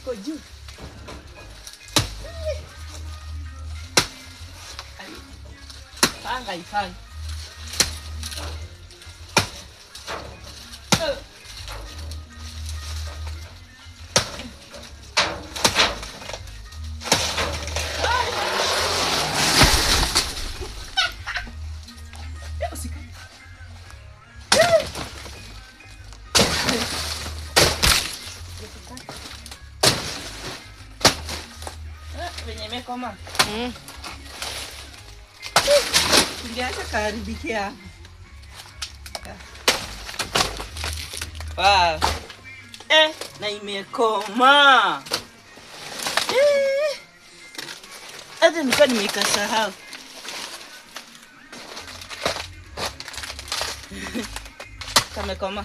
Iko juu. Panga ifanye. Venye imekoma. Tungeacha kaharibikia. Wow. Eh, na imekoma. Eh. Hata nilikuwa nimekasahau. Kamekoma.